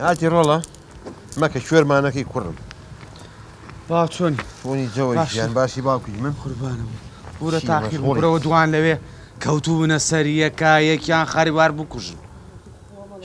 هاتی ڕۆڵە مەکە کوێرمانەکەی کوڕم. با چۆنی؟ چۆنی جەوەی باشی. گیان باشی باوکی من؟ قوربانم بورە چی تاخیر بوو مەشغوڵی؟ برەوە دوان لەوێ کەوتوبوونە سەر یەکا یەکیان خەریبار بکوژن.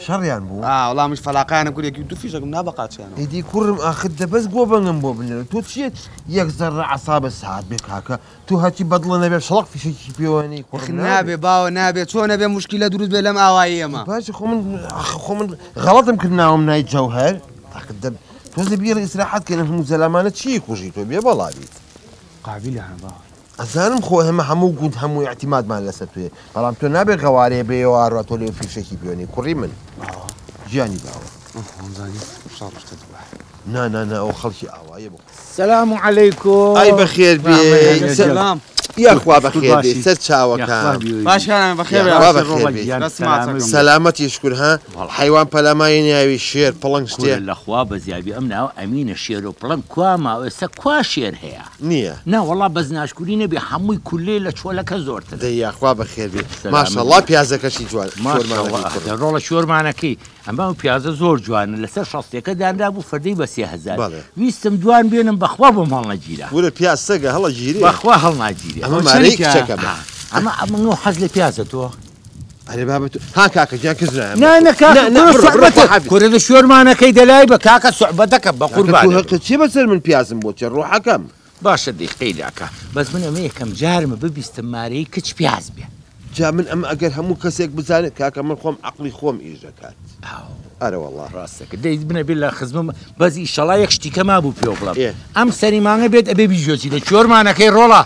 شەڕیان بوو؟ ئا وەڵا منیش فەلاقەیانم کرد یەکی دوو فیشەکم نا بە قاچیانەوە. ئیدی کوڕم ئاخر دە بەس گۆبەنگم بۆ بنێرە تۆ چیت یەک زەڕە عەسابت سات بێ کاکە تۆ هەرچی بەدڵە نەبێ شەڵق فیشەکی پێوە نێی ئەخ کوڕم نابێ نابێ. باوە نابێ چۆن ئەبێ موشکیلە دروست بێ لەم ئاوایی ئێمە. باشە خۆ من ئاخ خۆ من غەڵەتم کرد ناوم نای جەوهەر ئاخر دە تۆزێ بیڵێ ئیسراحەت کەین ئەم هەموو زەلامانە چی کوژی تۆ بێ بەڵا بیت. قابیلیانە باوە. ئەزانم خۆ ئێمە هەموو گوند هەموو ئیعتیمادمان لەسەر توێ بەڵام تۆ نابێ غەوارەیە بێ ئێوارە تۆ لێ فیشەکی پێوەنی کوڕی من باوە. گیانی باوە. وامزانی شەڕ ڕشتە دووبارە. نا نا نا ئەو خەڵکی ئاوایە بۆ. سلام علیکم. ئای بەخێر بێی سلام. یاخوا بەخێر بێی سەر چاوەکان. باش کاران بەخێر یاخوا بێ. بەخێر بێی. دەست ماچەکەم. سەلامەتی شکر ها حەیوان پەلاماری ناوی شێر پڵنگ شتێ. کورە لەخوا بەزیابی ئەم ناوە ئەمینە شێر و پڵنگ کوا ماوە ئێستا کوا شێر هەیە؟ نییە. نا وەڵا بەس ناشکوری نەبێ هەمووی کوللەیە لە چۆلەکە زۆرترن. دەی یاخوا بەخێر بێی. سەلامەت ماشەڵا بی. پیازەکەشی جوان ماشەڵا شۆرمانەکەی کوڕم. دە ڕۆڵە شۆرمانەکەی ئەمە ئەو پیازە زۆر جوانە لەسەر شەستێکە دانرابوو فەردەی بە 3000 بەڵێ. ویستم دوان بێنم بەخوا بۆم هەڵنەگیرا. کورە پیاز سەگە هەڵەگیرێ. بەخوا هەڵناگیرێ. ئەمە ئەوە مارەی چەنی پیایە؟ کچەکەمە. ها ئەمە ئەمە حەز لە پیازە تۆ؟ ئەرێ بابە تۆ ها کاکە گیان کەس نایە نا نا کاکە نا نا کورە بڕۆ بڕۆ سوعبەتە خواحافیز. کورە لە شۆرمانەکەی دەلای بە کاکە سوعبەتەکە بە کاکە تۆ قوربانە هەقت چیە بەسەر من پیازم بۆ چێ ڕۆحەکەم. باشە دەی قەیلاکە بەس من ئەمە یەکەم جارمە ببیستم مارەی کچ پیاز بێ. جا من ئەمە ئەگەر هەموو کەسێک بزانێت کاکە من خۆم عەقڵی خۆم ئیش دەکات. ئاو. ئەرەوەڵا. ڕاستەکە دەی بنە بێ لە خزمم بەس ئیشەڵا یەک شتی کە مابوو پێوە بڵێم ئێ. ئەم سەری مانگە بێت ئەبێ بیجۆزی لە چۆرمانەکەی ڕۆڵە.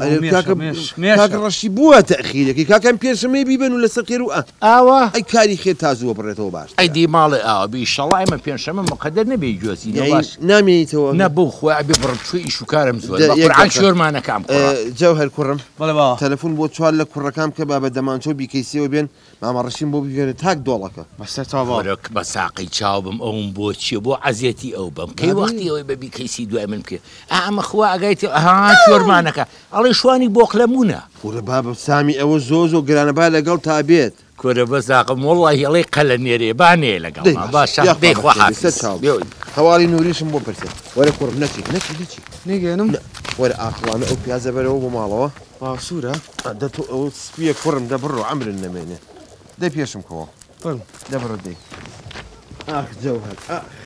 ئەرێ مێشە کاکە مێش کاکە مێشە. ڕەشی بووە تەئخیرەکەی کاکە ئەم پێنجشەممەیە بیبەن و لەسەر خێر و ئە. ئاوا. ئەی کاری خێر تا زووە بڕێتەوە باشترە. ئەی دی ماڵێ ئاوا بی ئیشەڵا ئێمە پێنجشەممە مقەدەر نەبێ گۆزینەوە یەعنی باش. نامێنیتەوە؟ نا بۆ خوا ئەبێ بڕم چوێ ئیش و کارم زۆرە دە بە یەک قورعان دەقە. شۆرمانەکەم کوڕە. جەوهەر کوڕم بەڵێ باوە. تەلەفون بۆ چوار لە کوڕەکان بکە با بە دەمانچە و بیکەیسیەوە بێن مامە ڕەشیم بۆ بگێرە تاک دۆڵەکە. بەسەر چاو باوە. کورە بە ساقەی چاو بم ئەوم بۆ چیە بۆ عەزێتی ئەو بەم کەی وەختی ئەوەی بە بیکەیسی دوای من بکێ ئا ئەمە خوا ئاگای تێ ها چۆرمانەکە ئەڵێ شوانی بۆقلەمونە. کورە بابە سامی ئەوە زۆر زۆر گرانە با لەگەڵ تا بێت. کورە بەس ئاقم وەڵاهی ئەڵێی قەلە نێرێ با نەیە دەی لەگەڵما باشە باشە یاخوا دەی خوا بەخێر بێی سەر حافیز چاو بێ هەواڵی نوریشم بۆ پرسێ وەرە کوڕم نەچی نەچی نەچی نەگەێنم. نە وەرە ئاقڵانە ئەو پیازە بەرەوە بۆ ماڵەوە. باوە سوورە؟ دە تۆ ئەوە سپیە کوڕم دە بڕۆ عەمرن نەمێنێ دەی پێشم کەوە فەرموو. دە بڕۆ دەی ئاخ جەوهەر ئاخ.